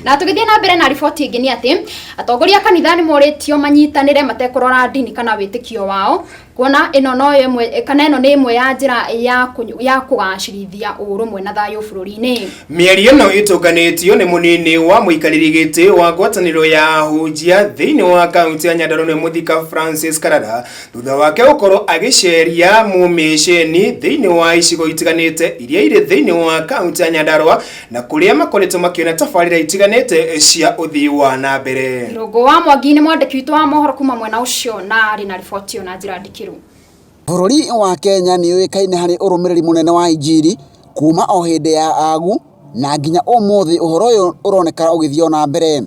Na tũgĩthiĩ na mbere na riboti ĩngĩ nĩ atĩ atongoria a kanitha nĩ morĩtio manyitanĩre matekũrora ndini kana wĩtĩkio wao, kuona ĩno no ĩmwe kana ĩno nĩ ĩmwe ya njĩra ya kũgacĩrithia ũrũmwe na thayũ bũrũri-inĩ. Mĩario ĩno ĩtũnganĩtio nĩ mũnini wa mũikarĩri gĩtĩ wa ngwatanĩro ya ahunjia thĩinĩ wa kaunti ya Nyandarua nĩ Mũthika Francis Karara, thutha wake gũkorwo agĩceria mũmĩceni thĩinĩ wa icigo itiganĩte iria irĩ thĩinĩ wa kaunti ya Nyandarua, na kũrĩa makoretwo makĩona tabarĩra itiganĩte cia ũthii wa na mbere. Irũngũ wa Mwangi nĩ mwandĩki witũ wa mohoro kuma mwena ũcio na arĩ na riboti ĩyo na njĩra ndikĩru. Bũrũri wa Kenya nĩ ũĩkaine harĩ ũrũmĩrĩri mũnene wa injiri kuma o hĩndĩ ya agu na nginya ũmũthĩ ũhoro ũyũ ũroneka ũgĩthiĩ o na mbere.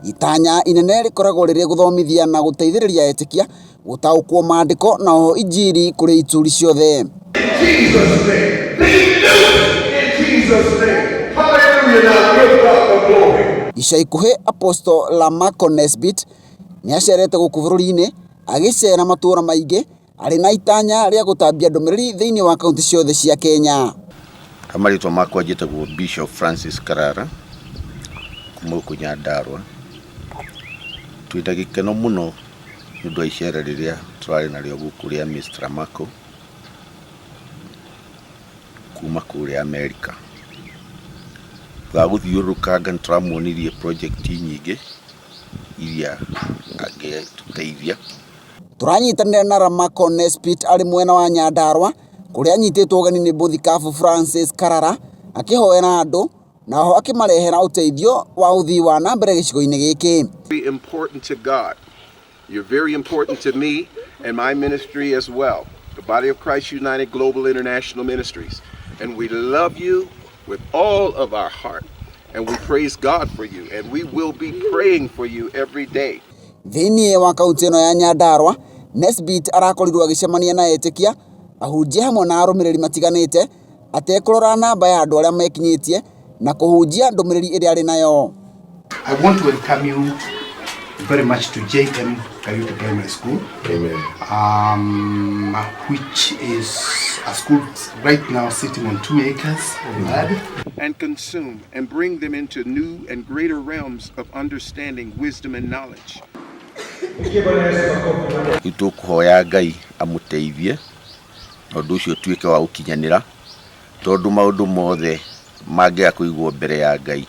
Itanya inene rĩkoragwo rĩrĩ gũthomithia na gũteithĩrĩria etĩkia gũtaũkwo maandĩko na oho injiri kũrĩ ituri ciothe. Ica ikuhĩ Apostle Lamarco Nesbitt nĩ acerete gũkũ bũrũri-inĩ agĩcera matũũra maingĩ arĩ na itanya rĩa gũtambia ndũmĩrĩri thĩinĩ wa kaunti ciothe cia Kenya. Ha marĩtwa makwa njĩtagwo Bishop Francis Karara kuma gũkũ Nyandarua. Twĩna gĩkeno mũno nĩ ũndũ wa icera rĩrĩa tũrarĩ narĩo gũkũ rĩa Mr. Marco kuma kũrĩa Amerika. Thutha wa gũthiũrũrũkanga nĩ tũramuonirie project nyingĩ iria angĩtũteithia. Tũranyitanĩra na Ramako Nesbitt arĩ mwena wa Nyandarua kũrĩa anyitĩtwo ũgeni nĩ Mũthikabu Francis Karara akĩhoera andũ na oho akĩmarehera ũteithio wa ũthii wa na mbere gĩcigo-inĩ gĩkĩ. Very important to God. You're very important to me and my ministry as well, the Body of Christ United Global International Ministries. And we love you with all of our heart. And we praise God for you. And we will be praying for you every day. Thĩinĩ wa kaunti ĩno ya Nyandarua, Nesbitt arakorirwo agĩcemania na etĩkia, ahunjia hamwe na arũmĩrĩri matiganĩte atekũrora namba ya andũ arĩa mekinyĩtie na kũhunjia ndũmĩrĩri ĩrĩa arĩ nayo. I want to welcome you very much to JM Kariuki Primary School. Amen. Which is a school right now sitting on 2 acres of land. And consume and bring them into new and greater realms of understanding, wisdom and knowledge. Rĩu tũkũhoya Ngai amũteithie na ũndũ ũcio ũtuĩke wa gũkinyanĩra, tondũ maũndũ mothe mangĩaga kũigwo mbere ya Ngai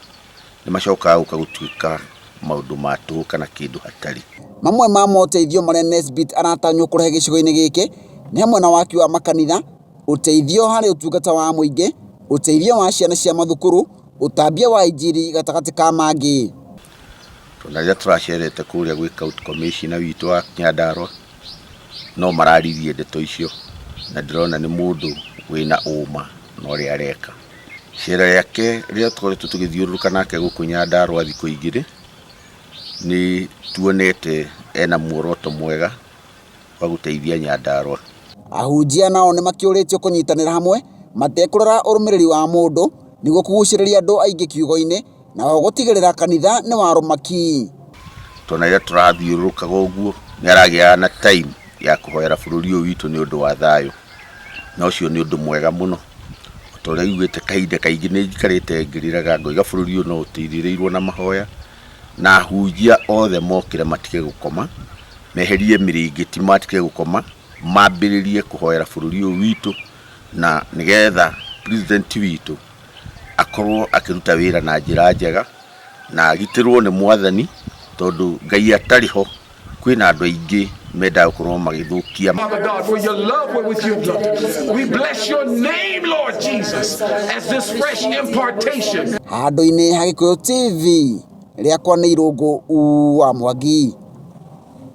nĩ macokaga gũka gũtuĩka maũndũ ma tũhũ kana kĩndũ hatarĩ. Mamwe ma moteithio marĩa Nesbitt aratanywo kũrehe gĩcigo-inĩ gĩkĩ nĩ hamwe na waki wa makanitha, ũteithio harĩ ũtungata wa mũingĩ, ũteithio wa ciana cia mathukuru, ũtambia wa injiri gatagatĩ ka mangĩ. Tondũ rĩrĩa tũracerete kũrĩa gwĩ county commissioner witũ wa Nyandarua no mararirie ndeto icio, na ndĩrona nĩ mũndũ wĩna ũma na ũrĩa areka. Icera rĩake rĩrĩa tũkoretwo tũgĩthiũrũrũka nake gũkũ Nyandarua thikũ igĩrĩ, nĩ tuonete ena muoroto mwega wa gũteithia Nyandarua. Ahunjia nao nĩ makĩũrĩtio kũnyitanĩra hamwe matekũrora ũrũmĩrĩri wa mũndũ nĩguo kũgucĩrĩria andũ aingĩ kiugo-inĩ na o gũtigĩrĩra kanitha nĩ warũma ki. Tondũ rĩrĩa tũrathiũrũrũkaga ũguo nĩ aragĩaga na time ya kũhoera bũrũri ũyũ witũ nĩ ũndũ wa thayũ, na ũcio nĩ ũndũ mwega mũno. Ta ũrĩa augĩte kahinda kaingĩ nĩ njikarĩte ngĩrĩraga ngoiga bũrũri ũyũ no ũtirĩrĩirwo na mahoya, na ahunjia othe mokĩre matige gũkoma, meherie mĩrĩngĩti matige gũkoma, mambĩrĩrie kũhoera bũrũri ũyũ witũ, na nĩgetha president witũ akorwo akĩruta wĩra na njĩra njega na agitĩrwo nĩ mwathani, tondũ Ngai atarĩ ho kwĩna andũ aingĩ mendaga gũkorwo magĩthũkia. Father God, for your love wherewith you have loved us. We bless your name, Lord Jesus, as this fresh impartation. Handũ-inĩ ha Gĩkũyũ TV, rĩakwa nĩ Irũngũ wa Mwangi.